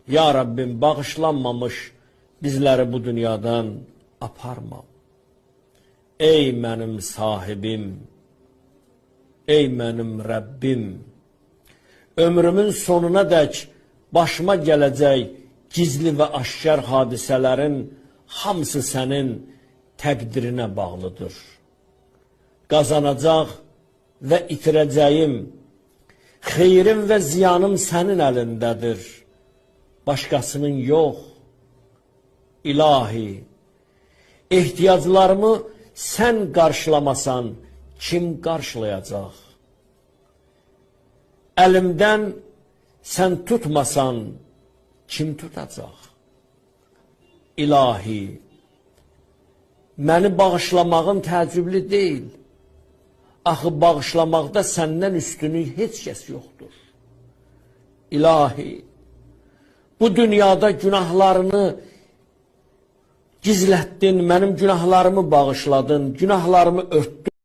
Ya Rabbim, bağışlanmamış bizləri bu dünyadan aparma. Ey mənim sahibim, ey mənim Rəbbim, ömrümün sonuna dək başıma gələcək gizli və aşkar hadisələrin hamısı sənin təqdirinə bağlıdır. Qazanacaq və itirəcəyim, xeyrim və ziyanım sənin əlindədir. Başqasının yox. İlahi, ehtiyaclarımı sən qarşılamasan, kim qarşılayacaq? Əlimdən sən tutmasan, kim tutacaq? İlahi, məni bağışlamağın təəccüblü deyil. Axı bağışlamaqda səndən üstünü heç kəs yoxdur. İlahi, bu dünyada günahlarını gizlətdin, mənim günahlarımı bağışladın, günahlarımı örtdün.